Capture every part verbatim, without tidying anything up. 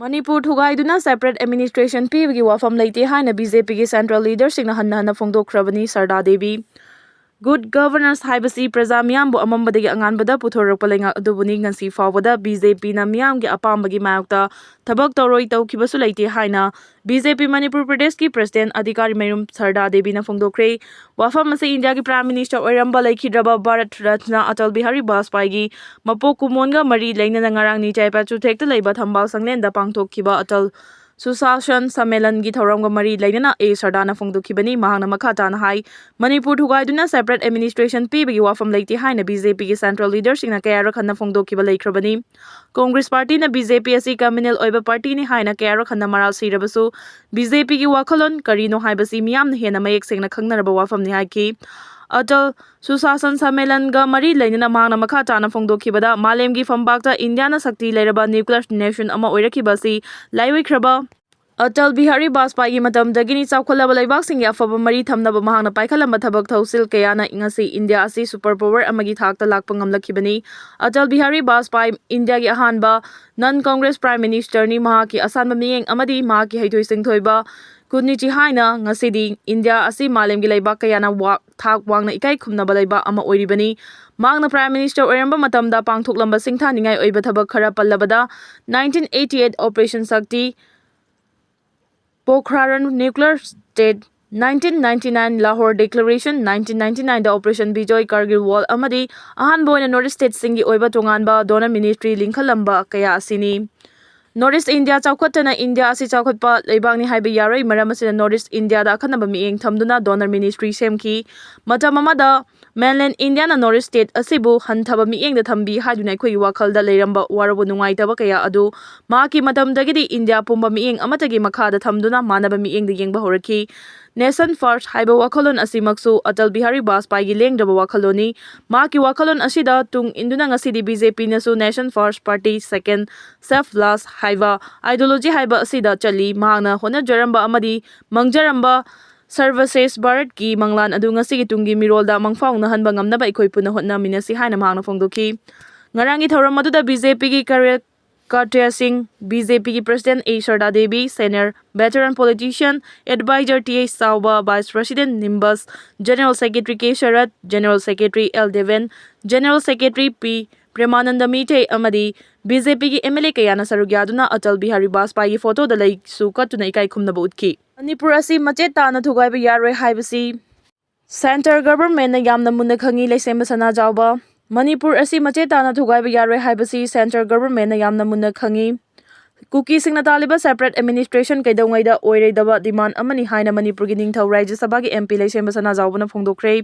Manipur ꯊꯨꯒꯥꯏꯗꯨꯅ separate administration ꯄꯤꯕꯒꯤ ꯋꯥꯐꯝ ꯂꯩꯇꯦ ꯍꯥꯏꯅ BJPꯒꯤ central leaderꯁꯤꯡꯅ ꯍꯟꯅ ꯍꯟꯅ ꯐꯣꯡꯗꯣꯛꯈ꯭ꯔꯕꯅꯤ꯫ ꯁꯔꯗꯥ ꯗꯦꯕꯤ꯫ Good governance ꯍꯥꯏꯕꯁꯤ ꯄ꯭ꯔꯖꯥ ꯃꯤꯌꯥꯝꯕꯨ ꯑꯃꯝꯕꯗꯒꯤ ꯑꯉꯥꯟꯕꯗ ꯄꯨꯊꯣꯔꯛꯄ ꯂꯩꯉꯥꯛ ꯑꯗꯨꯕꯨꯅꯤ꯫ ꯉꯁꯤ ꯐꯥꯎꯕꯗ BJPꯅ ꯃꯤꯌꯥꯝꯒꯤ ꯑꯄꯥꯝꯕꯒꯤ ꯃꯥꯌꯣꯛꯇ ꯊꯕꯛ ꯇꯧꯔꯣꯏ ꯇꯧꯈꯤꯕꯁꯨ ꯂꯩꯇꯦ ꯍꯥꯏꯅ BJP ꯃꯅꯤꯄꯨꯔ ꯄ꯭ꯔꯗꯦꯁꯀꯤ president ꯑꯙꯤꯀꯥꯔꯤ ꯃꯌꯨꯝ ꯁꯔꯗꯥ ꯗꯦꯕꯤꯅ ꯐꯣꯡꯗꯣꯛꯈ꯭ꯔꯦ꯫ ꯋꯥꯐꯝ ꯑꯁꯤ ꯏꯟꯗꯤꯌꯥꯒꯤ prime minister ꯑꯣꯏꯔꯝꯕ ꯂꯩꯈꯤꯗ꯭ꯔꯕ ꯚꯥꯔꯠ ꯔꯠꯅ ꯑꯇꯜ ꯕꯤꯍꯥꯔꯤ ꯕꯥꯖꯄꯥꯏꯒꯤ ꯃꯄꯣꯛ ꯀꯨꯝꯑꯣꯟꯒ ꯃꯔꯤ ꯂꯩꯅꯅ ꯉꯔꯥꯡ ꯅꯤꯡꯆꯥꯏ ꯄꯥꯆꯨꯊꯦꯛꯇ ꯂꯩꯕ ꯊꯝꯕꯥꯜ ꯁꯪꯂꯦꯟꯗ ꯄꯥꯡꯊꯣꯛꯈꯤꯕ ꯑꯇꯜ ꯁꯨꯁꯥꯁꯟ ꯁꯝꯃꯦꯂꯟꯒꯤ ꯊꯧꯔꯝꯒ ꯃꯔꯤ ꯂꯩꯅꯅ ꯑꯦ ꯁꯔꯗꯥꯅ ꯐꯣꯡꯗꯣꯛꯈꯤꯕꯅꯤ꯫ ꯃꯍꯥꯛꯅ ꯃꯈꯥ ꯇꯥꯅ ꯍꯥꯏ, ꯃꯅꯤꯄꯨꯔ ꯊꯨꯒꯥꯏꯗꯨꯅ separate administration ꯄꯤꯕꯒꯤ ꯋꯥꯐꯝ ꯂꯩꯇꯦ ꯍꯥꯏꯅ BJPꯒꯤ central leaderꯁꯤꯡꯅ ꯀꯌꯥꯔꯛ ꯍꯟꯅ ꯐꯣꯡꯗꯣꯛꯈꯤꯕ ꯂꯩꯈ꯭ꯔꯕꯅꯤ꯫ ꯀꯣꯡꯒ꯭ꯔꯦꯁ ꯄꯥꯔꯇꯤꯅ BJP ꯑꯁꯤ communal ꯑꯣꯏꯕ ꯄꯥꯔꯇꯤꯅꯤ ꯍꯥꯏꯅ ꯀꯌꯥꯔꯛ ꯍꯟꯅ ꯃꯔꯥꯜ ꯁꯤꯔꯕꯁꯨ, BJPꯒꯤ ꯋꯥꯈꯜꯂꯣꯟ ꯀꯔꯤꯅꯣ ꯍꯥꯏꯕꯁꯤ ꯃꯤꯌꯥꯝꯅ ꯍꯦꯟꯅ ꯃꯌꯦꯛ ꯁꯦꯡꯅ ꯈꯪꯅꯔꯕ ꯋꯥꯐꯝꯅꯤ ꯍꯥꯏꯈꯤ꯫ ꯑꯇꯜ ꯁꯨꯁꯥꯁꯟ ꯁꯝꯃꯦꯂꯟꯒ ꯃꯔꯤ ꯂꯩꯅꯅ ꯃꯍꯥꯛꯅ ꯃꯈꯥ ꯇꯥꯅ ꯐꯣꯡꯗꯣꯛꯈꯤꯕꯗ, ꯃꯥꯂꯦꯝꯒꯤ ꯐꯝꯄꯥꯛꯇ ꯏꯟꯗꯤꯌꯥꯅ ꯁꯛꯇꯤ ꯂꯩꯔꯕ nuclear nation ꯑꯃ ꯑꯣꯏꯔꯛꯈꯤꯕ ꯑꯁꯤ ꯂꯥꯏꯑꯣꯏꯈ꯭ꯔꯕ ꯑꯇꯜ ꯕꯤꯍꯥꯔꯤ ꯕꯥꯖꯄꯥꯏꯒꯤ ꯃꯇꯝꯗꯒꯤꯅꯤ꯫ ꯆꯥꯎꯈꯠꯂꯕ ꯂꯩꯕꯥꯛꯁꯤꯡꯒꯤ ꯑꯐꯕ ꯃꯔꯤ ꯊꯝꯅꯕ ꯃꯍꯥꯛꯅ ꯄꯥꯏꯈꯠꯂꯝꯕ ꯊꯕꯛ ꯊꯧꯁꯤꯜ ꯀꯌꯥꯅ ꯉꯁꯤ ꯏꯟꯗꯤꯌꯥ ꯑꯁꯤ super power ꯑꯃꯒꯤ ꯊꯥꯛꯇ ꯂꯥꯛꯄ ꯉꯝꯂꯛꯈꯤꯕꯅꯤ꯫ ꯑꯇꯜ ꯕꯤꯍꯥꯔꯤ ꯕꯥꯖꯄꯥꯏ ꯏꯟꯗꯤꯌꯥꯒꯤ ꯑꯍꯥꯟꯕ non Congress prime ministerꯅꯤ꯫ ꯃꯍꯥꯛꯀꯤ ꯑꯁꯥꯟꯕ ꯃꯤꯠꯌꯦꯡ ꯑꯃꯗꯤ ꯃꯍꯥꯛꯀꯤ ꯍꯩꯊꯣꯏ ꯁꯤꯡꯊꯣꯏꯕ ꯈꯨꯠꯅꯤꯆꯤ ꯍꯥꯏꯅ ꯉꯁꯤꯗꯤ ꯏꯟꯗꯤꯌꯥ ꯑꯁꯤ ꯃꯥꯂꯦꯝꯒꯤ ꯂꯩꯕꯥꯛ ꯀꯌꯥꯅ ꯋꯥ-, ꯊꯥꯛ ꯋꯥꯡꯅ ꯏꯀꯥꯏ ꯈꯨꯝꯅꯕ ꯂꯩꯕꯥꯛ ꯑꯃ ꯑꯣꯏꯔꯤꯕꯅꯤ꯫ ꯃꯍꯥꯛꯅ prime minister ꯑꯣꯏꯔꯝꯕ ꯃꯇꯝꯗ ꯄꯥꯡꯊꯣꯛꯂꯝꯕ ꯁꯤꯡꯊꯥꯅꯤꯡꯉꯥꯏ ꯑꯣꯏꯕ ꯊꯕꯛ ꯈꯔ ꯄꯜꯂꯕꯗ, nineteen eighty eight Operation Shakti, Pokhran nuclear test, nineteen ninety nine Lahore Declaration, nineteen ninety nine Operation Bijoy, Kargil War ꯑꯃꯗꯤ ꯑꯍꯥꯟꯕ ꯑꯣꯏꯅ North East stateꯁꯤꯡꯒꯤ ꯑꯣꯏꯕ ꯇꯣꯉꯥꯟꯕ donor ministry ꯂꯤꯡꯈꯠꯂꯝꯕ ꯀꯌꯥ ꯑꯁꯤꯅꯤ꯫ North East India ꯆꯥꯎꯈꯠꯇꯅ ꯏꯟꯗꯤꯌꯥ ꯑꯁꯤ ꯆꯥꯎꯈꯠꯄ ꯂꯩꯕꯥꯛꯅꯤ ꯍꯥꯏꯕ ꯌꯥꯔꯣꯏ꯫ ꯃꯔꯝ ꯑꯁꯤꯅ North East Indiaꯗ ꯑꯈꯟꯅꯕ ꯃꯤꯠꯌꯦꯡ ꯊꯝꯗꯨꯅ donor ministry ꯁꯦꯝꯈꯤ꯫ ꯃꯇꯝ ꯑꯃꯗ mainland Indiaꯅ North East state ꯑꯁꯤꯕꯨ ꯍꯟꯊꯕ ꯃꯤꯠꯌꯦꯡꯗ ꯊꯝꯕꯤ ꯍꯥꯏꯗꯨꯅ ꯑꯩꯈꯣꯏꯒꯤ ꯋꯥꯈꯜꯗ ꯂꯩꯔꯝꯕ ꯋꯥꯔꯧꯕ ꯅꯨꯡꯉꯥꯏꯇꯕ ꯀꯌꯥ ꯑꯗꯨ ꯃꯍꯥꯛꯀꯤ ꯃꯇꯝꯗꯒꯤꯗꯤ ꯏꯟꯗꯤꯌꯥ ꯄꯨꯝꯕ ꯃꯤꯠꯌꯦꯡ ꯑꯃꯠꯇꯒꯤ ꯃꯈꯥꯗ ꯊꯝꯗꯨꯅ ꯃꯥꯟꯅꯕ ꯃꯤꯠꯌꯦꯡꯗ ꯌꯦꯡꯕ ꯍꯧꯔꯛꯈꯤ꯫ Nation First ꯍꯥꯏꯕ ꯋꯥꯈꯜꯂꯣꯟ ꯑꯁꯤꯃꯛꯁꯨ ꯑꯇꯜ ꯕꯤꯍꯥꯔꯤ ꯕꯥꯖꯄꯥꯏꯒꯤ ꯂꯦꯡꯗ꯭ꯔꯕ ꯋꯥꯈꯜꯂꯣꯟꯅꯤ꯫ ꯃꯍꯥꯛꯀꯤ ꯋꯥꯈꯜꯂꯣꯟ ꯑꯁꯤꯗ ꯇꯨꯡ ꯏꯟꯗꯨꯅ ꯉꯁꯤꯗꯤ BJPꯅꯁꯨ Nation First Party, Second Save Last ꯍꯥꯏꯕ ideology ꯍꯥꯏꯕ ꯑꯁꯤꯗ ꯆꯠꯂꯤ꯫ ꯃꯍꯥꯛꯅ ꯍꯣꯠꯅꯖꯔꯝꯕ ꯑꯃꯗꯤ ꯃꯪꯖꯔꯝꯕ ꯁꯔꯕꯁ꯭ꯔꯦꯁ ꯚꯥꯔꯠꯀꯤ ꯃꯪꯂꯥꯟ ꯑꯗꯨ ꯉꯁꯤꯒꯤ ꯇꯨꯡꯒꯤ ꯃꯤꯔꯣꯜꯗ ꯃꯪꯐꯥꯎꯅꯍꯟꯕ ꯉꯝꯅꯕ ꯑꯩꯈꯣꯏ ꯄꯨꯟꯅ ꯍꯣꯠꯅꯃꯤꯟꯅꯁꯤ ꯍꯥꯏꯅ ꯃꯍꯥꯛꯅ ꯐꯣꯡꯗꯣꯛꯈꯤ꯫ ꯉꯔꯥꯡꯒꯤ ꯊꯧꯔꯝ ꯑꯗꯨꯗ BJPꯒꯤ ꯀꯔꯦ-, Katria Singh, B J P ꯒꯤ President A Sharda Devi, Senior Veteran Politician, Advisor T H Saoba, Vice President Nimbus, General Secretary K Sarath, General Secretary L Deven, General Secretary P Premananda Meitei ꯑꯃꯗꯤ B J P ꯒꯤ M L A ꯀꯌꯥꯅ ꯁꯔꯨꯛ ꯌꯥꯗꯨꯅ ꯑꯇꯜ ꯕꯤꯍꯥꯔꯤ ꯕꯥꯖꯄꯥꯏꯒꯤ ꯐꯣꯇꯣꯗ ꯂꯩꯁꯨ ꯀꯠꯇꯨꯅ ꯏꯀꯥꯏ ꯈꯨꯝꯅꯕ ꯎꯠꯈꯤ꯫ ꯃꯅꯤꯄꯨꯔ ꯑꯁꯤ ꯃꯆꯦꯠ ꯇꯥꯅ ꯊꯨꯒꯥꯏꯕ ꯌꯥꯔꯣꯏ ꯍꯥꯏꯕꯁꯤ Centre Governmentꯅ ꯌꯥꯝꯅ ꯃꯨꯟꯅ ꯈꯪꯏ, ꯂꯩꯁꯦꯝꯕ ꯁꯅꯥꯖꯥꯎꯕ꯫ ꯃꯅꯤꯄꯨꯔ ꯑꯁꯤ ꯃꯆꯦꯠ ꯇꯥꯅ ꯊꯨꯒꯥꯏꯕ ꯌꯥꯔꯣꯏ ꯍꯥꯏꯕꯁꯤ Centre Governmentꯅ ꯌꯥꯝꯅ ꯃꯨꯟꯅ ꯈꯪꯏ꯫ ꯀꯨꯀꯤꯁꯤꯡꯅ ꯇꯥꯜꯂꯤꯕ separate administration ꯀꯩꯗꯧꯉꯩꯗ ꯑꯣꯏꯔꯣꯏꯗꯕ demand ꯑꯃꯅꯤ ꯍꯥꯏꯅ ꯃꯅꯤꯄꯨꯔꯒꯤ ꯅꯤꯡꯊꯧ ꯔꯥꯖ꯭ꯌ ꯁꯚꯥꯒꯤ M P ꯂꯩꯁꯦꯝꯕ ꯁꯅꯥꯖꯥꯎꯕꯅ ꯐꯣꯡꯗꯣꯛꯈ꯭ꯔꯦ꯫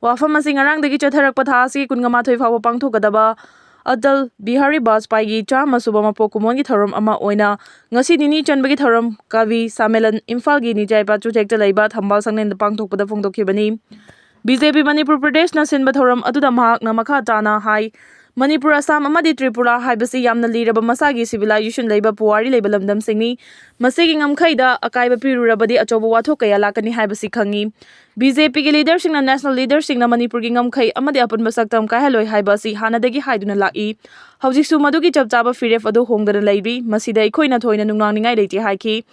ꯋꯥꯐꯝ ꯑꯁꯤ ꯉꯔꯥꯡꯗꯒꯤ ꯆꯠꯊꯔꯛꯄ ꯊꯥ ꯑꯁꯤꯒꯤ ꯀꯨꯟꯃꯥꯊꯣꯏ ꯐꯥꯎꯕ ꯄꯥꯡꯊꯣꯛꯀꯗꯕ ꯑꯇꯜ ꯕꯤꯍꯥꯔꯤ ꯕꯥꯖꯄꯥꯏꯒꯤ ꯆꯥꯝꯃ ꯁꯨꯕ ꯃꯄꯣꯛ ꯀꯨꯝꯑꯣꯟꯒꯤ ꯊꯧꯔꯝ ꯑꯃ ꯑꯣꯏꯅ ꯉꯁꯤ ꯅꯤꯅꯤ ꯆꯟꯕꯒꯤ ꯊꯧꯔꯝ ꯀꯕꯤ ꯁꯥꯃꯦꯂꯟ ꯏꯝꯐꯥꯜꯒꯤ ꯅꯤꯖꯥꯏꯄꯥ ꯆꯨꯊꯦꯛꯇ ꯂꯩꯕ ꯊꯝꯕꯥꯜ ꯁꯪꯂꯦꯟꯗ ꯄꯥꯡꯊꯣꯛꯄꯗ ꯐꯣꯡꯗꯣꯛꯈꯤꯕꯅꯤ꯫ B J P ꯃꯅꯤꯄꯨꯔ ꯄ꯭ꯔꯗꯦꯁꯅ ꯁꯤꯟꯕ ꯊꯧꯔꯝ ꯑꯗꯨꯗ ꯃꯍꯥꯛꯅ ꯃꯈꯥ ꯇꯥꯅ ꯍꯥꯏ, ꯃꯅꯤꯄꯨꯔ, ꯑꯁꯥꯝ ꯑꯃꯗꯤ ꯇ꯭ꯔꯤꯄꯨꯔꯥ ꯍꯥꯏꯕꯁꯤ ꯌꯥꯝꯅ ꯂꯤꯔꯕ ꯃꯁꯥꯒꯤ civilization ꯂꯩꯕ ꯄꯨꯋꯥꯔꯤ ꯂꯩꯕ ꯂꯝꯗꯝꯁꯤꯡꯅꯤ꯫ ꯃꯁꯤꯒꯤ ꯉꯝꯈꯩꯗ ꯑꯀꯥꯏꯕ ꯄꯤꯔꯨꯔꯕꯗꯤ ꯑꯆꯧꯕ ꯋꯥꯊꯣꯛ ꯀꯌꯥ ꯂꯥꯛꯀꯅꯤ ꯍꯥꯏꯕꯁꯤ ꯈꯪꯏ꯫ B J Pꯒꯤ leaderꯁꯤꯡꯅ national leaderꯁꯤꯡꯅ ꯃꯅꯤꯄꯨꯔꯒꯤ ꯉꯝꯈꯩ ꯑꯃꯗꯤ ꯑꯄꯨꯟꯕ ꯁꯛꯇꯝ ꯀꯥꯏꯍꯜꯂꯣꯏ ꯍꯥꯏꯕ ꯑꯁꯤ ꯍꯥꯟꯅꯗꯒꯤ ꯍꯥꯏꯗꯨꯅ ꯂꯥꯛꯏ꯫ ꯍꯧꯖꯤꯛꯁꯨ ꯃꯗꯨꯒꯤ ꯆꯞ ꯆꯥꯕ ꯐꯤꯔꯦꯞ ꯑꯗꯨ ꯍꯣꯡꯗꯅ ꯂꯩꯔꯤ꯫ ꯃꯁꯤꯗ ꯑꯩꯈꯣꯏꯅ ꯊꯣꯏꯅ ꯅꯨꯡꯅꯥꯡꯅꯤꯡꯉꯥꯏ ꯂꯩꯇꯦ ꯍꯥꯏꯈꯤ꯫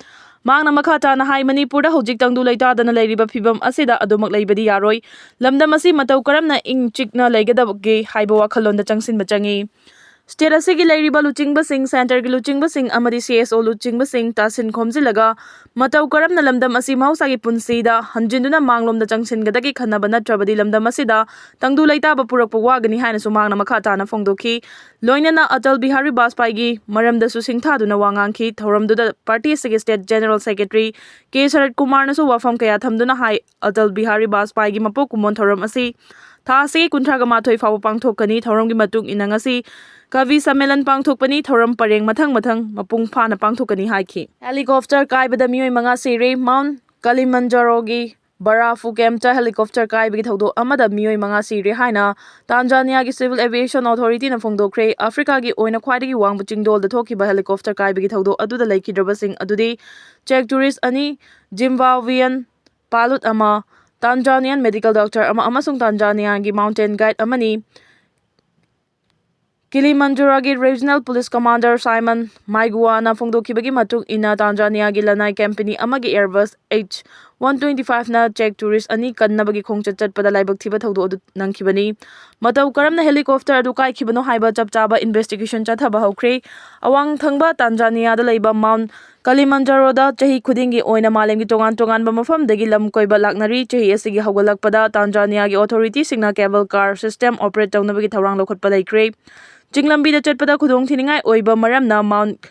ꯃꯍꯥꯛꯅ ꯃꯈꯥ ꯇꯥꯅ ꯍꯥꯏ, ꯃꯅꯤꯄꯨꯔꯗ ꯍꯧꯖꯤꯛ ꯇꯪꯗꯨ ꯂꯩꯇꯥꯗꯅ ꯂꯩꯔꯤꯕ ꯐꯤꯕꯝ ꯑꯁꯤꯗ ꯑꯗꯨꯃꯛ ꯂꯩꯕꯗꯤ ꯌꯥꯔꯣꯏ꯫ ꯂꯝꯗꯝ ꯑꯁꯤ ꯃꯇꯧ ꯀꯔꯝꯅ ꯏꯪ ꯆꯤꯛꯅ ꯂꯩꯒꯗꯒꯦ ꯍꯥꯏꯕ ꯋꯥꯈꯜꯂꯣꯟꯗ ꯆꯪꯁꯤꯟꯕ ꯆꯪꯏ꯫ State ꯑꯁꯤꯒꯤ ꯂꯩꯔꯤꯕ ꯂꯨꯆꯤꯡꯕꯁꯤꯡ, centreꯒꯤ ꯂꯨꯆꯤꯡꯕꯁꯤꯡ ꯑꯃꯗꯤ C S O ꯂꯨꯆꯤꯡꯕꯁꯤꯡ ꯇꯥꯁꯤꯟ ꯈꯣꯝꯖꯤꯜꯂꯒ ꯃꯇꯧ ꯀꯔꯝꯅ ꯂꯝꯗꯝ ꯑꯁꯤ ꯃꯍꯧꯁꯥꯒꯤ ꯄꯨꯟꯁꯤꯗ ꯍꯟꯖꯤꯟꯗꯨꯅ ꯃꯥꯡꯂꯣꯝꯗ ꯆꯪꯁꯤꯟꯒꯗꯒꯦ ꯈꯟꯅꯕ ꯅꯠꯇ꯭ꯔꯕꯗꯤ ꯂꯝꯗꯝ ꯑꯁꯤꯗ ꯇꯪꯗꯨ ꯂꯩꯇꯥꯕ ꯄꯨꯔꯛꯄ ꯋꯥꯒꯅꯤ ꯍꯥꯏꯅꯁꯨ ꯃꯍꯥꯛꯅ ꯃꯈꯥ ꯇꯥꯅ ꯐꯣꯡꯗꯣꯛꯈꯤ꯫ ꯂꯣꯏꯅꯅ ꯑꯇꯜ ꯕꯤꯍꯥꯔꯤ ꯕꯥꯖꯄꯥꯏꯒꯤ ꯃꯔꯝꯗꯁꯨ ꯁꯤꯡꯊꯥꯗꯨꯅ ꯋꯥ ꯉꯥꯡꯈꯤ꯫ ꯊꯧꯔꯝꯗꯨꯗ party ꯑꯁꯤꯒꯤ state general secretary K ꯁꯔꯠ ꯀꯨꯃꯥꯔꯅꯁꯨ ꯋꯥꯐꯝ ꯀꯌꯥ ꯊꯝꯗꯨꯅ ꯍꯥꯏ, ꯑꯇꯜ ꯕꯤꯍꯥꯔꯤ ꯕꯥꯖꯄꯥꯏꯒꯤ ꯃꯄꯣꯛ ꯀꯨꯝꯑꯣꯟ ꯊꯧꯔꯝ ꯑꯁꯤ ꯊꯥ ꯑꯁꯤꯒꯤ ꯀꯨꯟꯊ꯭ꯔꯥꯒ ꯃꯥꯊꯣꯏ ꯐꯥꯎꯕ ꯄꯥꯡꯊꯣꯛꯀꯅꯤ꯫ ꯊꯧꯔꯝꯒꯤ ꯃꯇꯨꯡ ꯏꯟꯅ ꯉꯁꯤ ꯀꯕꯤ ꯁꯝꯃꯦꯂꯟ ꯄꯥꯡꯊꯣꯛꯄꯅꯤ꯫ ꯊꯧꯔꯝ ꯄꯔꯦꯡ ꯃꯊꯪ ꯃꯊꯪ ꯃꯄꯨꯡ ꯐꯥꯅ ꯄꯥꯡꯊꯣꯛꯀꯅꯤ ꯍꯥꯏꯈꯤ꯫ Helicopter ꯀꯥꯏꯕꯗ ꯃꯤꯑꯣꯏ ꯃꯉꯥ ꯁꯤꯔꯦ꯫ Mount Kilimanjaroꯒꯤ ꯕꯔꯥꯐꯨ camp helicopter ꯀꯥꯏꯕꯒꯤ ꯊꯧꯗꯣꯛ ꯑꯃꯗ ꯃꯤꯑꯣꯏ ꯃꯉꯥ ꯁꯤꯔꯦ ꯍꯥꯏꯅ ꯇꯥꯟꯖꯥꯅꯤꯌꯥꯒꯤ Civil Aviation Authorityꯅ ꯐꯣꯡꯗꯣꯛꯈ꯭ꯔꯦ꯫ ꯑꯐ꯭ꯔꯤꯀꯥꯒꯤ ꯑꯣꯏꯅ ꯈ꯭ꯋꯥꯏꯗꯒꯤ ꯋꯥꯡꯕ ꯆꯤꯡꯗꯣꯜꯗ ꯊꯣꯛꯈꯤꯕ helicopter ꯀꯥꯏꯕꯒꯤ ꯊꯧꯗꯣꯛ ꯑꯗꯨꯗ ꯂꯩꯈꯤꯗ꯭ꯔꯕꯁꯤꯡ ꯑꯗꯨꯗꯤ Czech tourist ꯑꯅꯤ, Zimbabwean pilot ꯑꯃ, Tanzanian medical doctor ꯑꯃ ꯑꯃꯁꯨꯡ ꯇꯥꯟꯖꯥꯅꯤꯌꯥꯒꯤ mountain guide ꯑꯃꯅꯤ꯫ ꯀꯤꯂꯤꯃꯟꯖꯥꯔꯣꯒꯤ Regional Police Commander Simon Maiguwana ꯐꯣꯡꯗꯣꯛꯈꯤꯕꯒꯤ ꯃꯇꯨꯡ ꯏꯟꯅ, ꯇꯥꯟꯖꯥꯅꯤꯌꯥꯒꯤ ꯂꯅꯥꯏ ꯀꯝꯄꯦꯅꯤ ꯑꯃꯒꯤ Airbus H one twenty five ꯅ Czech tourist ꯑꯅꯤ ꯀꯟꯅꯕꯒꯤ ꯈꯣꯡꯆꯠ ꯆꯠꯄꯗ ꯂꯥꯏꯕꯛ ꯊꯤꯕ ꯊꯧꯗꯣꯛ ꯑꯗꯨ ꯅꯪꯈꯤꯕꯅꯤ꯫ ꯃꯇꯧ ꯀꯔꯝꯅ helicopter ꯑꯗꯨ ꯀꯥꯏꯈꯤꯕꯅꯣ ꯍꯥꯏꯕ ꯆꯞ ꯆꯥꯕ investigation ꯆꯠꯊꯕ ꯍꯧꯈ꯭ꯔꯦ꯫ ꯑꯋꯥꯡ ꯊꯪꯕ ꯇꯥꯟꯖꯥꯅꯤꯌꯥꯗ ꯂꯩꯕ Mount Kilimanjaroꯗ ꯆꯍꯤ ꯈꯨꯗꯤꯡꯒꯤ ꯑꯣꯏꯅ ꯃꯥꯂꯦꯝꯒꯤ ꯇꯣꯉꯥꯟ ꯇꯣꯉꯥꯟꯕ ꯃꯐꯝꯗꯒꯤ ꯂꯝ ꯀꯣꯏꯕ ꯂꯥꯛꯅꯔꯤ꯫ ꯆꯍꯤ ꯑꯁꯤꯒꯤ ꯍꯧꯒꯠꯂꯛꯄꯗ ꯇꯥꯟꯖꯥꯅꯤꯌꯥꯒꯤ authorityꯁꯤꯡꯅ cable car system operate ꯇꯧꯅꯕꯒꯤ ꯊꯧꯔꯥꯡ ꯂꯧꯈꯠꯄ ꯂꯩꯈ꯭ꯔꯦ꯫ ꯆꯤꯡꯂꯝꯕꯤꯗ ꯆꯠꯄꯗ ꯈꯨꯗꯣꯡꯊꯤꯅꯤꯡꯉꯥꯏ ꯑꯣꯏꯕ ꯃꯔꯝꯅ Mount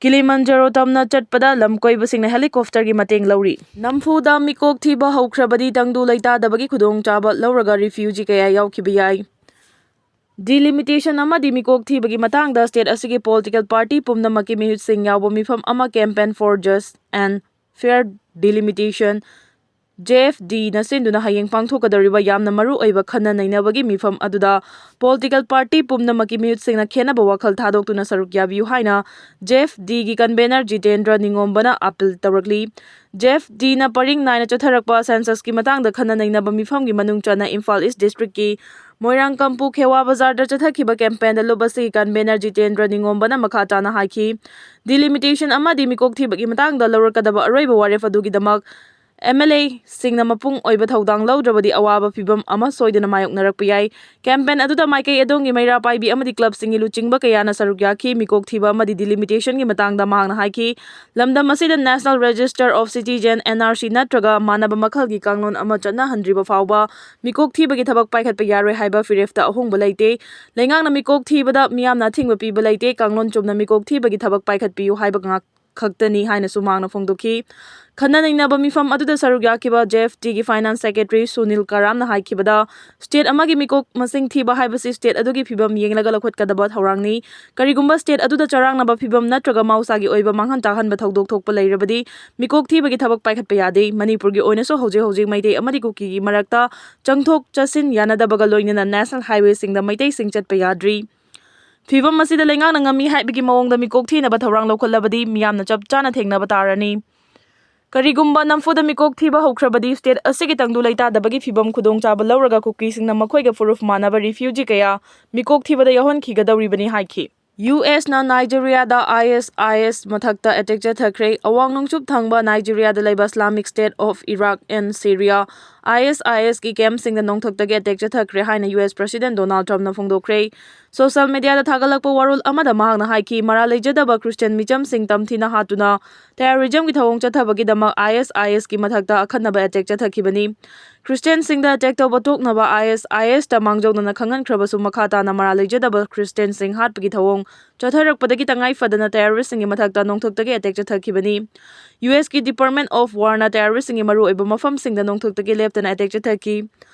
Kilimanjaro ꯇꯝꯅ ꯆꯠꯄꯗ ꯂꯝ ꯀꯣꯏꯕꯁꯤꯡꯅ helicopterꯒꯤ ꯃꯇꯦꯡ ꯂꯧꯔꯤ꯫ ꯅꯝꯐꯨꯗ ꯃꯤꯀꯣꯛ ꯊꯤꯕ ꯍꯧꯈ꯭ꯔꯕꯗꯤ ꯇꯪꯗꯨ ꯂꯩꯇꯥꯗꯕꯒꯤ ꯈꯨꯗꯣꯡꯆꯥꯕ ꯂꯧꯔꯒ refugee ꯀꯌꯥ ꯌꯥꯎꯈꯤꯕ ꯌꯥꯏ꯫ Delimitation ꯑꯃꯗꯤ ꯃꯤꯀꯣꯛ ꯊꯤꯕꯒꯤ ꯃꯇꯥꯡꯗ state ꯑꯁꯤꯒꯤ political party ꯄꯨꯝꯅꯃꯛꯀꯤ ꯃꯤꯍꯨꯠꯁꯤꯡ ꯌꯥꯎꯕ ꯃꯤꯐꯝ ꯑꯃ Campaign for Just and Fair Delimitation, J F D ꯅ ꯁꯤꯟꯗꯨꯅ ꯍꯌꯦꯡ ꯄꯥꯡꯊꯣꯛꯀꯗꯧꯔꯤꯕ ꯌꯥꯝꯅ ꯃꯔꯨ ꯑꯣꯏꯕ ꯈꯟꯅ ꯅꯩꯅꯕꯒꯤ ꯃꯤꯐꯝ ꯑꯗꯨꯗ political party ꯄꯨꯝꯅꯃꯛꯀꯤ ꯃꯤꯍꯨꯠꯁꯤꯡꯅ ꯈꯦꯟꯅꯕ ꯋꯥꯈꯜ ꯊꯥꯗꯣꯛꯇꯨꯅ ꯁꯔꯨꯛ ꯌꯥꯕꯤꯌꯨ ꯍꯥꯏꯅ J F D ꯒꯤ convener ꯖꯤꯇꯦꯟꯗ꯭ꯔ ꯅꯤꯉꯣꯝꯕꯅ appeal ꯇꯧꯔꯛꯂꯤ꯫ J F D ꯅ ꯄꯔꯤꯡ ꯅꯥꯏꯅ ꯆꯠꯊꯔꯛꯄ census ꯀꯤ ꯃꯇꯥꯡꯗ ꯈꯟꯅ ꯅꯩꯅꯕ ꯃꯤꯐꯝꯒꯤ ꯃꯅꯨꯡ ꯆꯟꯅ ꯏꯝꯐꯥꯜ East district ꯀꯤ ꯃꯣꯏꯔꯥꯡ ꯀꯝꯄꯨ ꯈꯦꯋꯥ ꯕꯖꯥꯔꯗ ꯆꯠꯊꯈꯤꯕ campaign ꯗ ꯂꯨꯞ ꯑꯁꯤꯒꯤ convener ꯖꯤꯇꯦꯟꯗ꯭ꯔ ꯅꯤꯉꯣꯝꯕꯅ ꯃꯈꯥ ꯇꯥꯅ ꯍꯥꯏꯈꯤ꯫ Delimitation ꯑꯃꯗꯤ ꯃꯤꯀꯣꯛ ꯊꯤꯕꯒꯤ ꯃꯇꯥꯡꯗ ꯂꯧꯔꯛꯀꯗꯕ ꯑꯔꯣꯏꯕ ꯋꯥꯔꯦꯞ ꯑꯗꯨꯒꯤꯗꯃꯛ M L A ꯁꯤꯡꯅ ꯃꯄꯨꯡ ꯑꯣꯏꯕ ꯊꯧꯗꯥꯡ ꯂꯧꯗ꯭ꯔꯕꯗꯤ ꯑꯋꯥꯕ ꯐꯤꯚꯝ ꯑꯃ ꯁꯣꯏꯗꯅ ꯃꯥꯌꯣꯛꯅꯔꯛꯄ ꯌꯥꯏ꯫ Campaign ꯑꯗꯨꯗ ꯃꯥꯏꯀꯩ ꯑꯗꯣꯝꯒꯤ ꯃꯩꯔꯥ ꯄꯥꯏꯕꯤ ꯑꯃꯗꯤ club ꯁꯤꯡꯒꯤ ꯂꯨꯆꯤꯡꯕ ꯀꯌꯥꯅ ꯁꯔꯨꯛ ꯌꯥꯈꯤ꯫ ꯃꯤꯀꯣꯛ ꯊꯤꯕ ꯑꯃꯗꯤ delimitation ꯒꯤ ꯃꯇꯥꯡꯗ ꯃꯍꯥꯛꯅ ꯍꯥꯏꯈꯤ, ꯂꯝꯗꯝ ꯑꯁꯤꯗ National Register of Citizen, N R C, ꯅꯠꯇ꯭ꯔꯒ ꯃꯥꯟꯅꯕ ꯃꯈꯜꯒꯤ ꯀꯥꯡꯂꯣꯟ ꯑꯃ ꯆꯠꯅꯍꯟꯗ꯭ꯔꯤꯕ ꯐꯥꯎꯕ ꯃꯤꯀꯣꯛ ꯊꯤꯕꯒꯤ ꯊꯕꯛ ꯄꯥꯏꯈꯠꯄ ꯌꯥꯔꯣꯏ ꯍꯥꯏꯕ ꯐꯤꯔꯦꯞꯇ ꯑꯍꯣꯡꯕ ꯂꯩꯇꯦ꯫ ꯂꯩꯉꯥꯛꯅ ꯃꯤꯀꯣꯛ ꯊꯤꯕꯗ ꯃꯤꯌꯥꯝꯅ ꯑꯊꯤꯡꯕ ꯄꯤꯕ ꯂꯩꯇꯦ꯫ ꯀꯥꯡꯂꯣꯟ ꯆꯨꯝꯅ ꯃꯤꯀꯣꯛ ꯊꯤꯕꯒꯤ ꯊꯕꯛ ꯄꯥꯏꯈꯠꯄꯤꯌꯨ ꯍꯥꯏꯕ ꯉꯥꯛ ꯈꯛꯇꯅꯤ ꯍꯥꯏꯅꯁꯨ ꯃꯍꯥꯛꯅ ꯐꯣꯡꯗꯣꯛꯈꯤ꯫ ꯈꯟꯅ ꯅꯩꯅꯕ ꯃꯤꯐꯝ ꯑꯗꯨꯗ ꯁꯔꯨꯛ ꯌꯥꯈꯤꯕ J F D ꯒꯤ finance secretary ꯁꯨꯅꯤꯜ ꯀꯥꯔꯥꯝꯅ ꯍꯥꯏꯈꯤꯕꯗ, state ꯑꯃꯒꯤ ꯃꯤꯀꯣꯛ ꯃꯁꯤꯡ ꯊꯤꯕ ꯍꯥꯏꯕꯁꯤ state ꯑꯗꯨꯒꯤ ꯐꯤꯚꯝ ꯌꯦꯡꯂꯒ ꯂꯧꯈꯠꯀꯗꯕ ꯊꯧꯔꯥꯡꯅꯤ꯫ ꯀꯔꯤꯒꯨꯝꯕ state ꯑꯗꯨꯗ ꯆꯔꯥꯡꯅꯕ ꯐꯤꯚꯝ ꯅꯠꯇ꯭ꯔꯒ ꯃꯍꯧꯁꯥꯒꯤ ꯑꯣꯏꯕ ꯃꯥꯡꯍꯟ ꯇꯥꯛꯍꯟꯕ ꯊꯧꯗꯣꯛ ꯊꯣꯛꯄ ꯂꯩꯔꯕꯗꯤ ꯃꯤꯀꯣꯛ ꯊꯤꯕꯒꯤ ꯊꯕꯛ ꯄꯥꯏꯈꯠꯄ ꯌꯥꯗꯦ꯫ ꯃꯅꯤꯄꯨꯔꯒꯤ ꯑꯣꯏꯅꯁꯨ ꯍꯧꯖꯤꯛ ꯍꯧꯖꯤꯛ ꯃꯩꯇꯩ ꯑꯃꯗꯤ ꯀꯨꯀꯤꯒꯤ ꯃꯔꯛꯇ ꯆꯪꯊꯣꯛ ꯆꯠꯁꯤꯟ ꯌꯥꯅꯗꯕꯒ ꯂꯣꯏꯅꯅ national highway ꯁꯤꯡꯗ ꯃꯩꯇꯩꯁꯤꯡ ꯆꯠꯄ ꯌꯥꯗ꯭ꯔꯤ꯫ ꯐꯤꯚꯝ ꯑꯁꯤꯗ ꯂꯩꯉꯥꯛꯅ ꯉꯝꯃꯤ ꯍꯥꯏꯕꯒꯤ ꯃꯑꯣꯡꯗ ꯃꯤꯀꯣꯛ ꯊꯤꯅꯕ ꯊꯧꯔꯥꯡ ꯂꯧꯈꯠꯂꯕꯗꯤ ꯃꯤꯌꯥꯝꯅ ꯆꯞ ꯆꯥꯅ ꯊꯦꯡꯅꯕ ꯇꯥꯔꯅꯤ꯫ ꯀꯔꯤꯒꯨꯝꯕ ꯅꯝꯐꯨꯗ ꯃꯤꯀꯣꯛ ꯊꯤꯕ ꯍꯧꯈ꯭ꯔꯕꯗꯤ, ꯁ꯭ꯇꯦꯠ ꯑꯁꯤꯒꯤ ꯇꯪꯗꯨ ꯂꯩꯇꯥꯗꯕꯒꯤ ꯐꯤꯚꯝ ꯈꯨꯗꯣꯡꯆꯥꯕ ꯂꯧꯔꯒ ꯀꯨꯀꯤꯁꯤꯡꯅ ꯃꯈꯣꯏꯒ ꯐꯨꯔꯨꯞ ꯃꯥꯟꯅꯕ ꯔꯤꯐ꯭ꯌꯨꯖꯤ ꯀꯌꯥ ꯃꯤꯀꯣꯛ ꯊꯤꯕꯗ ꯌꯥꯎꯍꯟꯈꯤꯒꯗꯧꯔꯤꯕꯅꯤ ꯍꯥꯏꯈꯤ꯫ ꯌꯨ ꯑꯦꯁꯅ ꯅꯥꯏꯖꯦꯔꯤꯌꯥꯗ ꯑꯥꯏ ꯑꯦꯁ ꯑꯥꯏ ꯑꯦꯁ ꯃꯊꯛꯇ ꯑꯦꯇꯦꯛ ꯆꯠꯊꯈ꯭ꯔꯦ꯫ ꯑꯋꯥꯡ ꯅꯣꯡꯆꯨꯞ ꯊꯪꯕ ꯅꯥꯏꯖꯦꯔꯤꯌꯥꯗ ꯂꯩꯕ Islamic State of Iraq and Syria, I S I ꯑꯦꯁꯀꯤ ꯀꯦꯝꯞꯁꯤꯡꯗ ꯅꯣꯡꯊꯛꯇꯒꯤ ꯑꯦꯇꯦꯛ ꯆꯠꯊꯈ꯭ꯔꯦ ꯍꯥꯏꯅ ꯌꯨ ꯑꯦꯁ ꯄ꯭ꯔꯁꯤꯗꯦꯟ ꯗꯣꯅꯥꯜꯗ ꯇ꯭ꯔꯝꯞꯅ ꯐꯣꯡꯗꯣꯛꯈ꯭ꯔꯦ꯫ ꯁꯣꯁꯤꯌꯦꯜ ꯃꯤꯗꯤꯌꯥꯗ ꯊꯥꯒꯠꯂꯛꯄ ꯋꯥꯔꯣꯜ ꯑꯃꯗ ꯃꯍꯥꯛꯅ ꯍꯥꯏꯈꯤ, ꯃꯔꯥꯜ ꯂꯩꯖꯗꯕ ꯈ꯭ꯔꯤꯁꯇꯤꯌꯥꯟ ꯃꯤꯆꯝꯁꯤꯡ ꯇꯝꯊꯤꯅ ꯍꯥꯠꯇꯨꯅ ꯇꯦꯔꯣꯔꯤꯖꯝꯒꯤ ꯊꯧꯑꯣꯡ ꯆꯠꯊꯕꯒꯤꯗꯃꯛ ꯑꯥꯏ ꯑꯦꯁ ꯑꯥꯏ ꯑꯦꯁꯀꯤ ꯃꯊꯛꯇ ꯑꯈꯟꯅꯕ ꯑꯦꯇꯦꯛ ꯆꯠꯊꯈꯤꯕꯅꯤ꯫ ꯈ꯭ꯔꯤꯁꯇꯤꯌꯥꯟꯁꯤꯡꯗ ꯑꯦꯇꯦꯛ ꯇꯧꯕ ꯇꯣꯛꯅꯕ ꯑꯥꯏ ꯑꯦꯁ ꯑꯥꯏ ꯑꯦꯁꯇ ꯃꯥꯡꯖꯧꯅꯅ ꯈꯪꯍꯟꯈ꯭ꯔꯕꯁꯨ, ꯃꯈꯥ ꯇꯥꯅ ꯃꯔꯥꯜ ꯂꯩꯖꯗꯕ ꯈ꯭ꯔꯤꯁꯇꯤꯌꯥꯟꯁꯤꯡ ꯍꯥꯠꯄꯒꯤ ꯊꯧꯑꯣꯡ ꯆꯠꯊꯔꯛꯄꯗꯒꯤ ꯇꯉꯥꯏ ꯐꯗꯅ ꯇꯦꯔꯣꯔꯤꯁꯁꯤꯡꯒꯤ ꯃꯊꯛꯇ ꯅꯣꯡꯊꯛꯇꯒꯤ ꯑꯦꯇꯦꯛ ꯆꯠꯊꯈꯤꯕꯅꯤ꯫ ꯌꯨ ꯑꯦꯁꯀꯤ Department of Warꯅ ꯇꯦꯔꯣꯔꯤꯁꯁꯤꯡꯒꯤ ꯃꯔꯨꯑꯣꯏꯕ ꯃꯐꯝꯁꯤꯡꯗ ꯅꯣꯡꯊꯛꯇꯒꯤ ꯂꯦꯞꯇꯅ ꯑꯦꯇꯦꯛ ꯆꯠꯊꯈꯤ꯫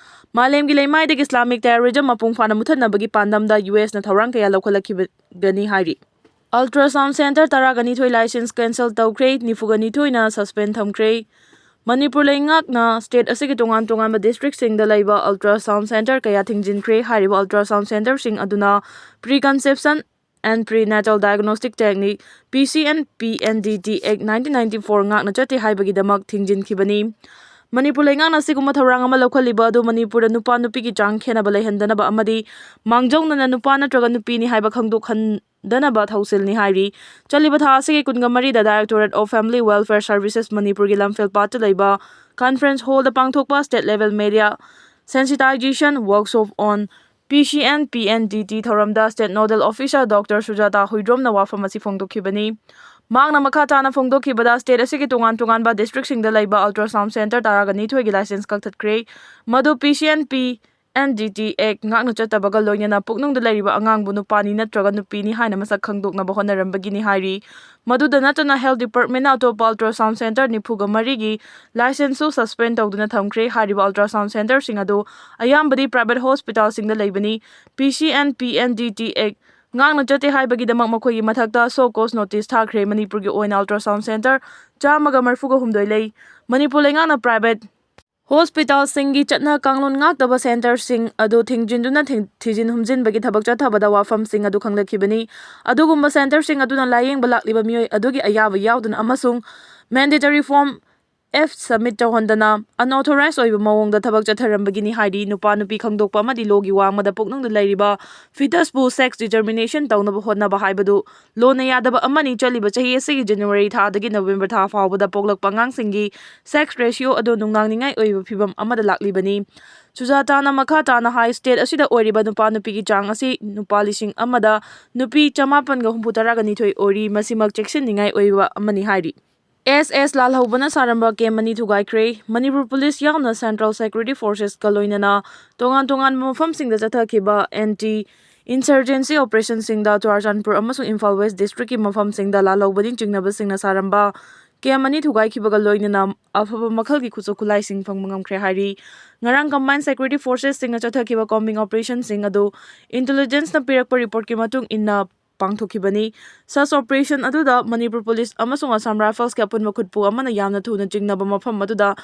ꯃꯥꯂꯦꯝꯒꯤ ꯂꯩꯃꯥꯏꯗꯒꯤ Islamic terrorism ꯃꯄꯨꯡ ꯐꯥꯅ ꯃꯨꯊꯠꯅꯕꯒꯤ ꯄꯥꯟꯗꯝꯗ ꯌꯨ ꯑꯦꯁꯅ ꯊꯧꯔꯥꯡ ꯀꯌꯥ ꯂꯧꯈꯠꯂꯛꯈꯤꯕꯅꯤ ꯍꯥꯏꯔꯤ꯫ Ultrasound Center ꯇꯔꯥꯒ ꯅꯤꯊꯣꯏ license cancel ꯇꯧꯈ꯭ꯔꯦ, ꯅꯤꯐꯨꯒ ꯅꯤꯊꯣꯏꯅ suspend ꯊꯝꯈ꯭ꯔꯦ꯫ ꯃꯅꯤꯄꯨꯔ ꯂꯩꯉꯥꯛꯅ state ꯑꯁꯤꯒꯤ ꯇꯣꯉꯥꯟ ꯇꯣꯉꯥꯟꯕ districtꯁꯤꯡꯗ ꯂꯩꯕ ultrasound center ꯀꯌꯥ ꯊꯤꯡꯖꯤꯟꯈ꯭ꯔꯦ꯫ ꯍꯥꯏꯔꯤꯕ ultrasound centerꯁꯤꯡ ꯑꯗꯨꯅ Preconception and Prenatal Diagnostic Technique, P C N P N D T Act nineteen ninety four ꯉꯥꯛꯅ ꯆꯠꯇꯦ ꯍꯥꯏꯕꯒꯤꯗꯃꯛ ꯊꯤꯡꯖꯤꯟꯈꯤꯕꯅꯤ꯫ ꯃꯅꯤꯄꯨꯔ ꯂꯩꯉꯥꯛꯅ ꯑꯁꯤꯒꯨꯝꯕ ꯊꯧꯔꯥꯡ ꯑꯃ ꯂꯧꯈꯠꯂꯤꯕ ꯑꯗꯨ ꯃꯅꯤꯄꯨꯔꯗ ꯅꯨꯄꯥ ꯅꯨꯄꯤꯒꯤ ꯆꯥꯡ ꯈꯦꯠꯅꯕ ꯂꯩꯍꯟꯗꯅꯕ ꯑꯃꯗꯤ ꯃꯥꯡꯖꯧꯅꯅ ꯅꯨꯄꯥ ꯅꯠꯇ꯭ꯔꯒ ꯅꯨꯄꯤꯅꯤ ꯍꯥꯏꯕ ꯈꯪꯗꯣꯛꯍꯟꯗꯅꯕ ꯊꯧꯁꯤꯜꯅꯤ ꯍꯥꯏꯔꯤ꯫ ꯆꯠꯂꯤꯕ ꯊꯥ ꯑꯁꯤꯒꯤ ꯀꯨꯟꯒ ꯃꯔꯤꯗ Directorate of Family Welfare Services ꯃꯅꯤꯄꯨꯔꯒꯤ ꯂꯝꯐꯦꯜꯄꯥꯠꯇ ꯂꯩꯕ conference hallꯗ ꯄꯥꯡꯊꯣꯛꯄ state level media sensitization workshop on P C N P N D T ꯊꯧꯔꯝꯗ state nodal officer Doctor ꯁꯨꯖꯥꯇꯥ ꯍꯨꯏꯗ꯭ꯔꯣꯝꯅ ꯋꯥꯐꯝ ꯑꯁꯤ ꯐꯣꯡꯗꯣꯛꯈꯤꯕꯅꯤ꯫ ꯃꯍꯥꯛꯅ ꯃꯈꯥ ꯇꯥꯅ ꯐꯣꯡꯗꯣꯛꯈꯤꯕꯗ, state ꯑꯁꯤꯒꯤ ꯇꯣꯉꯥꯟ ꯇꯣꯉꯥꯟꯕ districtꯁꯤꯡꯗ ꯂꯩꯕ ultrasound center ꯇꯔꯥꯒ ꯅꯤꯊꯣꯏꯒꯤ license ꯀꯛꯊꯠꯈ꯭ꯔꯦ꯫ ꯃꯗꯨ P C N P N D T Act ꯉꯥꯛꯅ ꯆꯠꯇꯕꯒ ꯂꯣꯏꯅꯅ ꯄꯨꯛꯅꯨꯡꯗ ꯂꯩꯔꯤꯕ ꯑꯉꯥꯡꯕꯨ ꯅꯨꯄꯥꯅꯤ ꯅꯠꯇ꯭ꯔꯒ ꯅꯨꯄꯤꯅꯤ ꯍꯥꯏꯅ ꯃꯁꯛ ꯈꯪꯗꯣꯛꯅꯕ ꯍꯣꯠꯅꯔꯝꯕꯒꯤꯅꯤ ꯍꯥꯏꯔꯤ꯫ ꯃꯗꯨꯗ ꯅꯠꯇꯅ, health departmentꯅ ꯑꯇꯣꯞꯄ ultrasound center ꯅꯤꯐꯨꯒ ꯃꯔꯤꯒꯤ licenseꯁꯨ suspend ꯇꯧꯗꯨꯅ ꯊꯝꯈ꯭ꯔꯦ꯫ ꯍꯥꯏꯔꯤꯕ ultrasound centerꯁꯤꯡ ꯑꯗꯨ ꯑꯌꯥꯝꯕꯗꯤ private hospitalꯁꯤꯡꯗ ꯂꯩꯕꯅꯤ꯫ P C N P N D T Act ꯉꯥꯛꯅ ꯆꯠꯇꯦ ꯍꯥꯏꯕꯒꯤꯗꯃꯛ ꯃꯈꯣꯏꯒꯤ ꯃꯊꯛꯇ show cause notice ꯊꯥꯈ꯭ꯔꯦ꯫ ꯃꯅꯤꯄꯨꯔꯒꯤ ꯑꯣꯏꯅ ultrasound center ꯆꯥꯝꯃꯒ ꯃꯔꯤꯐꯨꯒ ꯍꯨꯝꯗꯣꯏ ꯂꯩ꯫ ꯃꯅꯤꯄꯨꯔ ꯂꯩꯉꯥꯛꯅ private hospitalꯁꯤꯡꯒꯤ ꯆꯠꯅ ꯀꯥꯡꯂꯣꯟ ꯉꯥꯛꯇꯕ centerꯁꯤꯡ ꯑꯗꯨ ꯊꯤꯡꯖꯤꯟꯗꯨꯅ ꯊꯤꯡ-, ꯊꯤꯖꯤꯟ ꯍꯨꯝꯖꯤꯟꯕꯒꯤ ꯊꯕꯛ ꯆꯠꯊꯕꯗ ꯋꯥꯐꯝꯁꯤꯡ ꯑꯗꯨ ꯈꯪꯂꯛꯈꯤꯕꯅꯤ꯫ ꯑꯗꯨꯒꯨꯝꯕ centerꯁꯤꯡ ꯑꯗꯨꯅ ꯂꯥꯌꯦꯡꯕ ꯂꯥꯛꯂꯤꯕ ꯃꯤꯑꯣꯏ ꯑꯗꯨꯒꯤ ꯑꯌꯥꯕ ꯌꯥꯎꯗꯅ ꯑꯃꯁꯨꯡ mandatory form ꯑꯦꯐ ꯁꯕꯃꯤꯠ ꯇꯧꯍꯟꯗꯅ ꯑꯟꯑꯣꯊꯣꯔꯥꯏꯖ ꯑꯣꯏꯕ ꯃꯑꯣꯡꯗ ꯊꯕꯛ ꯆꯠꯊꯔꯝꯕꯒꯤꯅꯤ ꯍꯥꯏꯔꯤ꯫ ꯅꯨꯄꯥ ꯅꯨꯄꯤ ꯈꯪꯗꯣꯛꯄ ꯑꯃꯗꯤ ꯂꯣꯒꯤ ꯋꯥꯡꯃꯗ ꯄꯨꯛꯅꯨꯡꯗ ꯂꯩꯔꯤꯕ ꯐꯤꯇꯁꯄꯨ ꯁꯦꯛꯁ ꯗꯤꯇꯔꯃꯤꯅꯦꯁꯟ ꯇꯧꯅꯕ ꯍꯣꯠꯅꯕ ꯍꯥꯏꯕꯗꯨ ꯂꯣꯅ ꯌꯥꯗꯕ ꯑꯃꯅꯤ꯫ ꯆꯠꯂꯤꯕ ꯆꯍꯤ ꯑꯁꯤꯒꯤ ꯖꯅꯋꯥꯔꯤ ꯊꯥꯗꯒꯤ ꯅꯕꯦꯝꯕꯔ ꯊꯥ ꯐꯥꯎꯕꯗ ꯄꯣꯛꯂꯛꯄ ꯑꯉꯥꯡꯁꯤꯡꯒꯤ ꯁꯦꯛꯁ ꯔꯦꯁꯤꯌꯣ ꯑꯗꯨ ꯅꯨꯡꯅꯥꯡꯅꯤꯡꯉꯥꯏ ꯑꯣꯏꯕ ꯐꯤꯕꯝ ꯑꯃꯗ ꯂꯥꯛꯂꯤꯕꯅꯤ꯫ ꯁꯨꯖꯥꯇꯥꯅ ꯃꯈꯥ ꯇꯥꯅ ꯍꯥꯏ, ꯁ꯭ꯇꯦꯠ ꯑꯁꯤꯗ ꯑꯣꯏꯔꯤꯕ ꯅꯨꯄꯥ ꯅꯨꯄꯤꯒꯤ ꯆꯥꯡ ꯑꯁꯤ ꯅꯨꯄꯥ ꯂꯤꯁꯤꯡ ꯑꯃꯗ ꯅꯨꯄꯤ ꯆꯃꯥꯄꯟꯒ ꯍꯨꯝꯐꯨ ꯇꯔꯥꯒ ꯅꯤꯊꯣꯏ ꯑꯣꯏꯔꯤ꯫ ꯃꯁꯤꯃꯛ ꯆꯦꯛꯁꯤꯟꯅꯤꯡꯉꯥꯏ ꯑꯣꯏꯕ ꯑꯃꯅꯤ ꯍꯥꯏꯔꯤ꯫ ꯑꯦꯁ ꯑꯦꯁ ꯂꯥꯜꯍꯧꯕꯅ ꯁꯥꯔꯝꯕ ꯀꯦꯝ ꯑꯅꯤ ꯊꯨꯒꯥꯏꯈ꯭ꯔꯦ꯫ ꯃꯅꯤꯄꯨꯔ ꯄꯨꯂꯤꯁ ꯌꯥꯎꯅ ꯁꯦꯟꯇ꯭ꯔꯦꯜ ꯁꯦꯀ꯭ꯌꯨꯔꯤꯇꯤ ꯐꯣꯔꯁꯦꯁꯀ ꯂꯣꯏꯅꯅ ꯇꯣꯉꯥꯟ ꯇꯣꯉꯥꯟꯕ ꯃꯐꯝꯁꯤꯡꯗ ꯆꯠꯊꯈꯤꯕ ꯑꯦꯟꯇꯤ ꯏꯟꯁꯔꯖꯦꯟꯁꯤ ꯑꯣꯄꯔꯦꯁꯟꯁꯤꯡꯗ ꯆꯨꯔꯥꯆꯥꯟꯄꯨꯔ ꯑꯃꯁꯨꯡ ꯏꯝꯐꯥꯜ ꯋꯦꯁ ꯗꯤꯁꯇ꯭ꯔꯤꯛꯀꯤ ꯃꯐꯝꯁꯤꯡꯗ ꯂꯥꯜꯍꯧꯕꯅꯤ ꯆꯤꯡꯅꯕꯁꯤꯡꯅ ꯁꯥꯔꯝꯕ ꯀꯦꯝ ꯑꯅꯤ ꯊꯨꯒꯥꯏꯈꯤꯕꯒ ꯂꯣꯏꯅꯅ ꯑꯐꯕ ꯃꯈꯜꯒꯤ ꯈꯨꯠꯁꯨ ꯈꯨꯠꯂꯥꯏꯁꯤꯡ ꯐꯪꯕ ꯉꯝꯈ꯭ꯔꯦ ꯍꯥꯏꯔꯤ꯫ ꯉꯔꯥꯡ ꯀꯝꯕꯥꯏꯟ ꯁꯦꯀ꯭ꯌꯨꯔꯤꯇꯤ ꯐꯣꯔꯁꯦꯁꯁꯤꯡꯅ ꯆꯠꯊꯈꯤꯕ ꯀꯣꯝꯕꯤꯡ ꯑꯣꯄꯔꯦꯁꯟꯁꯤꯡ ꯑꯗꯨ ꯏꯟꯇꯦꯂꯤꯖꯦꯟꯁꯅ ꯄꯤꯔꯛꯄ ꯔꯤꯄꯣꯔꯠꯀꯤ ꯃꯇꯨꯡ ꯏꯟꯅ ꯄꯥꯡꯊꯣꯛꯈꯤꯕꯅꯤ꯫ ꯁꯔꯆ ꯑꯣꯄꯔꯦꯁꯟ ꯑꯗꯨꯗ ꯃꯅꯤꯄꯨꯔ ꯄꯨꯂꯤꯁ ꯑꯃꯁꯨꯡ ꯑꯁꯥꯝ ꯔꯥꯏꯐꯜꯁꯀꯤ ꯑꯄꯨꯟꯕ ꯈꯨꯠꯄꯨ ꯑꯃꯅ ꯌꯥꯝꯅ ꯊꯨꯅ ꯆꯤꯡꯅꯕ ꯃꯐꯝ ꯑꯗꯨꯗ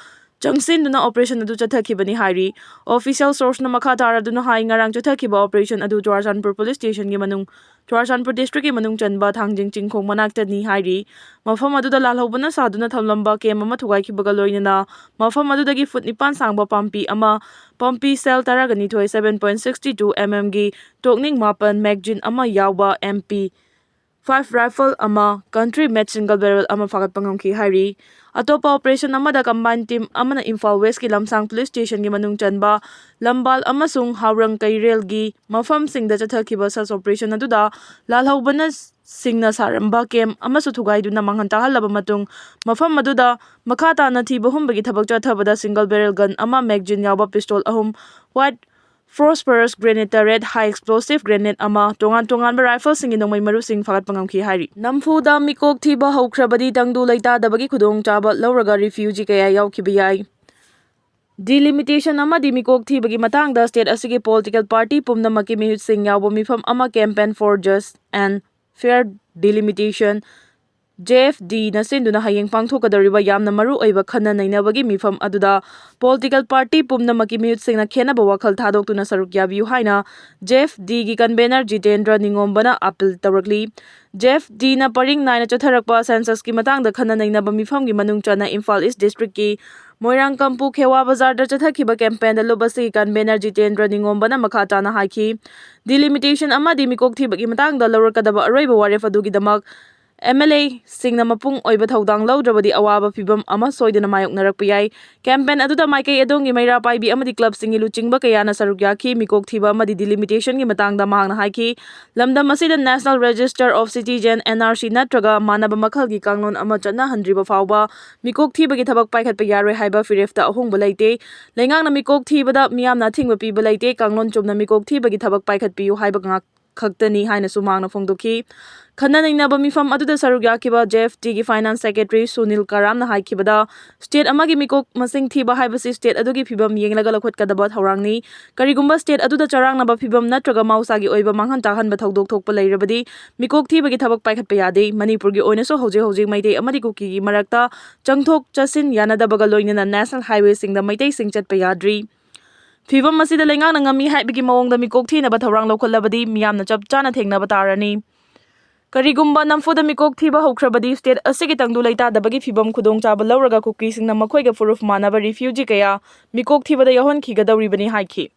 ꯆꯪꯁꯤꯟꯗꯨꯅ ꯑꯣꯄꯔꯦꯁꯟ ꯑꯗꯨ ꯆꯠꯊꯈꯤꯕꯅꯤ ꯍꯥꯏꯔꯤ꯫ ꯑꯣꯐꯤꯁꯤꯌꯦꯜ ꯁꯣꯔꯁꯅ ꯃꯈꯥ ꯇꯥꯔꯗꯨꯅ ꯍꯥꯏ, ꯉꯔꯥꯡ ꯆꯠꯊꯈꯤꯕ ꯑꯣꯄꯔꯦꯁꯟ ꯑꯗꯨ ꯆꯨꯔꯥꯆꯥꯟꯄꯨꯔ ꯄꯨꯂꯤꯁ ꯁ꯭ꯇꯦꯁꯟꯒꯤ ꯃꯅꯨꯡ, ꯆꯨꯔꯥꯆꯥꯟꯄꯨꯔ ꯗꯤꯁꯇ꯭ꯔꯤꯛꯀꯤ ꯃꯅꯨꯡ ꯆꯟꯕ ꯊꯥꯡꯖꯤꯡ ꯆꯤꯡꯈꯣꯡ ꯃꯅꯥꯛꯇꯅꯤ ꯍꯥꯏꯔꯤ꯫ ꯃꯐꯝ ꯑꯗꯨꯗ ꯂꯥꯜꯍꯧꯕꯅ ꯁꯥꯗꯨꯅ ꯊꯝꯂꯝꯕ ꯀꯦꯝ ꯑꯃ ꯊꯨꯒꯥꯏꯈꯤꯕꯒ ꯂꯣꯏꯅꯅ ꯃꯐꯝ ꯑꯗꯨꯗꯒꯤ ꯐꯨꯠ ꯅꯤꯄꯥꯟ ꯁꯥꯡꯕ ꯄꯥꯝꯕꯤ ꯑꯃ, ꯄꯝꯄꯤ ꯁꯦꯜ ꯇꯔꯥꯒ ꯅꯤꯊꯣꯏ, seven point sixty two mm ꯒꯤ ꯇꯣꯛꯅꯤꯡ ꯃꯥꯄꯟ, ꯃꯦꯒꯖꯤꯟ ꯑꯃ ꯌꯥꯎꯕ ꯑꯦꯝ ꯄꯤ ꯐꯥꯏꯚ ꯔꯥꯏꯐꯜ ꯑꯃ, ꯀꯟꯇ꯭ꯔꯤ ꯃꯦꯗ ꯁꯤꯡꯒꯜ ꯕꯦꯔꯦꯜ ꯑꯃ ꯐꯥꯒꯠꯄ ꯉꯝꯈꯤ ꯍꯥꯏꯔꯤ꯫ ꯑꯇꯣꯞꯄ ꯑꯣꯄꯔꯦꯁꯟ ꯑꯃꯗ ꯀꯝꯕꯥꯏꯟ ꯇꯤꯝ ꯑꯃꯅ ꯏꯝꯐꯥꯜ ꯋꯦꯁꯀꯤ ꯂꯝꯁꯥꯡ ꯄꯨꯂꯤꯁ ꯁ꯭ꯇꯦꯁꯟꯒꯤ ꯃꯅꯨꯡ ꯆꯟꯕ ꯂꯝꯕꯥꯜ ꯑꯃꯁꯨꯡ ꯍꯥꯎꯔꯪ ꯀꯩꯔꯦꯜꯒꯤ ꯃꯐꯝꯁꯤꯡꯗ ꯆꯠꯊꯈꯤꯕ ꯁꯔꯆ ꯑꯣꯄꯔꯦꯁꯟ ꯑꯗꯨꯗ ꯂꯥꯜꯍꯧꯕꯅ ꯁꯤꯡꯅ ꯁꯥꯔꯝꯕ ꯀꯦꯝ ꯑꯃꯁꯨ ꯊꯨꯒꯥꯏꯗꯨꯅ ꯃꯥꯡꯍꯟ ꯇꯥꯛꯍꯜꯂꯕ ꯃꯇꯨꯡ, ꯃꯐꯝ ꯑꯗꯨꯗ ꯃꯈꯥ ꯇꯥꯅ ꯊꯤꯕ ꯍꯨꯝꯕꯒꯤ ꯊꯕꯛ ꯆꯠꯊꯕꯗ ꯁꯤꯡꯒꯜ ꯕꯦꯔꯦꯜ ꯒꯟ ꯑꯃ, ꯃꯦꯒꯖꯤꯟ ꯌꯥꯎꯕ ꯄꯤꯁꯇꯣꯜ ꯑꯍꯨꯝ, ꯋꯥꯏꯠ ꯐꯣꯁꯐꯔꯁ ꯒ꯭ꯔꯦꯅꯦꯗ ꯇꯔꯦꯠ, ꯍꯥꯏ ꯑꯦꯛꯁꯄ꯭ꯂꯣꯁꯤꯚ ꯒ꯭ꯔꯦꯅꯦꯗ ꯑꯃ, ꯇꯣꯉꯥꯟ ꯇꯣꯉꯥꯟꯕ ꯔꯥꯏꯐꯜꯁꯤꯡꯒꯤ ꯅꯣꯡꯃꯩ ꯃꯔꯨꯁꯤꯡ ꯐꯥꯒꯠꯄ ꯉꯝꯈꯤ ꯍꯥꯏꯔꯤ꯫ ꯅꯝꯐꯨꯗ ꯃꯤꯀꯣꯛ ꯊꯤꯕ ꯍꯧꯈ꯭ꯔꯕꯗꯤ ꯇꯪꯗꯨ ꯂꯩꯇꯥꯗꯕꯒꯤ ꯈꯨꯗꯣꯡꯆꯥꯕ ꯂꯧꯔꯒ ꯔꯤꯐ꯭ꯌꯨꯖꯤ ꯀꯌꯥ ꯌꯥꯎꯈꯤꯕ ꯌꯥꯏ꯫ ꯗꯤꯂꯤꯃꯤꯇꯦꯁꯟ ꯑꯃꯗꯤ ꯃꯤꯀꯣꯛ ꯊꯤꯕꯒꯤ ꯃꯇꯥꯡꯗ ꯁ꯭ꯇꯦꯠ ꯑꯁꯤꯒꯤ ꯄꯣꯂꯤꯇꯤꯀꯦꯜ ꯄꯥꯔꯇꯤ ꯄꯨꯝꯅꯃꯛꯀꯤ ꯃꯤꯍꯨꯠꯁꯤꯡ ꯌꯥꯎꯕ ꯃꯤꯐꯝ ꯑꯃ, Campaign for Just and Fair Delimitation, J F ꯗꯤꯅ ꯁꯤꯟꯗꯨꯅ ꯍꯌꯦꯡ ꯄꯥꯡꯊꯣꯛꯀꯗꯧꯔꯤꯕ ꯌꯥꯝꯅ ꯃꯔꯨ ꯑꯣꯏꯕ ꯈꯟꯅ ꯅꯩꯅꯕꯒꯤ ꯃꯤꯐꯝ ꯑꯗꯨꯗ political party ꯄꯨꯝꯅꯃꯛꯀꯤ ꯃꯤꯍꯨꯠꯁꯤꯡꯅ ꯈꯦꯟꯅꯕ ꯋꯥꯈꯜ ꯊꯥꯗꯣꯛꯇꯨꯅ ꯁꯔꯨꯛ ꯌꯥꯕꯤꯌꯨ ꯍꯥꯏꯅ ꯖꯦ ꯑꯦꯐ ꯗꯤꯒꯤ convener ꯖꯤꯇꯦꯟꯗ꯭ꯔ ꯅꯤꯉꯣꯝꯕꯅ appeal ꯇꯧꯔꯛꯂꯤ꯫ ꯖꯦ ꯑꯦꯐ ꯗꯤꯅ ꯄꯔꯤꯡ ꯅꯥꯏꯅ ꯆꯠꯊꯔꯛꯄ censusꯀꯤ ꯃꯇꯥꯡꯗ ꯈꯟꯅ ꯅꯩꯅꯕ ꯃꯤꯐꯝꯒꯤ ꯃꯅꯨꯡ ꯆꯟꯅ ꯏꯝꯐꯥꯜ East districtꯀꯤ ꯃꯣꯏꯔꯥꯡ ꯀꯝꯄꯨ ꯈꯦꯋꯥ ꯕꯖꯥꯔꯗ ꯆꯠꯊꯈꯤꯕ campaignꯗ ꯂꯨꯞ ꯑꯁꯤꯒꯤ convener ꯖꯤꯇꯦꯟꯗ꯭ꯔ ꯅꯤꯉꯣꯝꯕꯅ ꯃꯈꯥ ꯇꯥꯅ ꯍꯥꯏꯈꯤ, delimitation ꯑꯃꯗꯤ ꯃꯤꯀꯣꯛ ꯊꯤꯕꯒꯤ ꯃꯇꯥꯡꯗ ꯂꯧꯔꯛꯀꯗꯕ ꯑꯔꯣꯏꯕ ꯋꯥꯔꯦꯞ ꯑꯗꯨꯒꯤꯗꯃꯛ ꯑꯦꯝ ꯑꯦꯜ ꯑꯦꯁꯤꯡꯅ ꯃꯄꯨꯡ ꯑꯣꯏꯕ ꯊꯧꯗꯥꯡ ꯂꯧꯗ꯭ꯔꯕꯗꯤ ꯑꯋꯥꯕ ꯐꯤꯚꯝ ꯑꯃ ꯁꯣꯏꯗꯅ ꯃꯥꯌꯣꯛꯅꯔꯛꯄ ꯌꯥꯏ꯫ Campaign ꯑꯗꯨꯗ ꯃꯥꯏꯀꯩ ꯑꯗꯣꯝꯒꯤ ꯃꯩꯔꯥ ꯄꯥꯏꯕꯤ ꯑꯃꯗꯤ clubꯁꯤꯡꯒꯤ ꯂꯨꯆꯤꯡꯕ ꯀꯌꯥꯅ ꯁꯔꯨꯛ ꯌꯥꯈꯤ꯫ ꯃꯤꯀꯣꯛ ꯊꯤꯕ ꯑꯃꯗꯤ delimitation ꯒꯤ ꯃꯇꯥꯡꯗ ꯃꯍꯥꯛꯅ ꯍꯥꯏꯈꯤ, ꯂꯝꯗꯝ ꯑꯁꯤꯗ National Register of Citizen, N R C, ꯅꯠꯇ꯭ꯔꯒ ꯃꯥꯟꯅꯕ ꯃꯈꯜꯒꯤ ꯀꯥꯡꯂꯣꯟ ꯑꯃ ꯆꯠꯅꯍꯟꯗ꯭ꯔꯤꯕ ꯐꯥꯎꯕ ꯃꯤꯀꯣꯛ ꯊꯤꯕꯒꯤ ꯊꯕꯛ ꯄꯥꯏꯈꯠꯄ ꯌꯥꯔꯣꯏ ꯍꯥꯏꯕ ꯐꯤꯔꯦꯞꯇ ꯑꯍꯣꯡꯕ ꯂꯩꯇꯦ꯫ ꯂꯩꯉꯥꯛꯅ ꯃꯤꯀꯣꯛ ꯊꯤꯕꯗ ꯃꯤꯌꯥꯝꯅ ꯑꯊꯤꯡꯕ ꯄꯤꯕ ꯂꯩꯇꯦ꯫ ꯀꯥꯡꯂꯣꯟ ꯆꯨꯝꯅ ꯃꯤꯀꯣꯛ ꯊꯤꯕꯒꯤ ꯊꯕꯛ ꯄꯥꯏꯈꯠꯄꯤꯌꯨ ꯍꯥꯏꯕ ꯉꯥꯛ ꯈꯛꯇꯅꯤ ꯍꯥꯏꯅꯁꯨ ꯃꯍꯥꯛꯅ ꯐꯣꯡꯗꯣꯛꯈꯤ꯫ ꯈꯟꯅ ꯅꯩꯅꯕ ꯃꯤꯐꯝ ꯑꯗꯨꯗ ꯁꯔꯨꯛ ꯌꯥꯈꯤꯕ ꯖꯦ ꯑꯦꯐ ꯗꯤꯒꯤ finance secretary ꯁꯨꯅꯤꯜ ꯀꯔꯥꯝꯅ ꯍꯥꯏꯈꯤꯕꯗ, state ꯑꯃꯒꯤ ꯃꯤꯀꯣꯛ ꯃꯁꯤꯡ ꯊꯤꯕ ꯍꯥꯏꯕꯁꯤ state ꯑꯗꯨꯒꯤ ꯐꯤꯚꯝ ꯌꯦꯡꯂꯒ ꯂꯧꯈꯠꯀꯗꯕ ꯊꯧꯔꯥꯡꯅꯤ꯫ ꯀꯔꯤꯒꯨꯝꯕ state ꯑꯗꯨꯗ ꯆꯔꯥꯡꯅꯕ ꯐꯤꯚꯝ ꯅꯠꯇ꯭ꯔꯒ ꯃꯍꯧꯁꯥꯒꯤ ꯑꯣꯏꯕ ꯃꯥꯡꯍꯟ ꯇꯥꯛꯍꯟꯕ ꯊꯧꯗꯣꯛ ꯊꯣꯛꯄ ꯂꯩꯔꯕꯗꯤ ꯃꯤꯀꯣꯛ ꯊꯤꯕꯒꯤ ꯊꯕꯛ ꯄꯥꯏꯈꯠꯄ ꯌꯥꯗꯦ꯫ ꯃꯅꯤꯄꯨꯔꯒꯤ ꯑꯣꯏꯅꯁꯨ ꯍꯧꯖꯤꯛ ꯍꯧꯖꯤꯛ ꯃꯩꯇꯩ ꯑꯃꯗꯤ ꯀꯨꯀꯤꯒꯤ ꯃꯔꯛꯇ ꯆꯪꯊꯣꯛ ꯆꯠꯁꯤꯟ ꯌꯥꯅꯗꯕꯒ ꯂꯣꯏꯅꯅ national highwayꯁꯤꯡꯗ ꯃꯩꯇꯩꯁꯤꯡ ꯆꯠꯄ ꯌꯥꯗ꯭ꯔꯤ꯫ ꯐꯤꯚꯝ ꯑꯁꯤꯗ ꯂꯩꯉꯥꯛꯅ ꯉꯝꯃꯤ ꯍꯥꯏꯕꯒꯤ ꯃꯑꯣꯡꯗ ꯃꯤꯀꯣꯛ ꯊꯤꯅꯕ ꯊꯧꯔꯥꯡ ꯂꯧꯈꯠꯂꯕꯗꯤ ꯃꯤꯌꯥꯝꯅ ꯆꯞ ꯆꯥꯅ ꯊꯦꯡꯅꯕ ꯇꯥꯔꯅꯤ꯫ ꯀꯔꯤꯒꯨꯝꯕ ꯅꯝꯐꯨꯗ ꯃꯤꯀꯣꯛ ꯊꯤꯕ ꯍꯧꯈ꯭ꯔꯕꯗꯤ state ꯑꯁꯤꯒꯤ ꯇꯪꯗꯨ ꯂꯩꯇꯥꯗꯕꯒꯤ ꯐꯤꯚꯝ ꯈꯨꯗꯣꯡꯆꯥꯕ ꯂꯧꯔꯒ ꯀꯨꯀꯤꯁꯤꯡꯅ ꯃꯈꯣꯏꯒ ꯐꯨꯔꯨꯞ ꯃꯥꯟꯅꯕ refugee ꯀꯌꯥ ꯃꯤꯀꯣꯛ ꯊꯤꯕꯗ ꯌꯥꯎꯍꯟꯈꯤꯒꯗꯧꯔꯤꯕꯅꯤ ꯍꯥꯏꯈꯤ꯫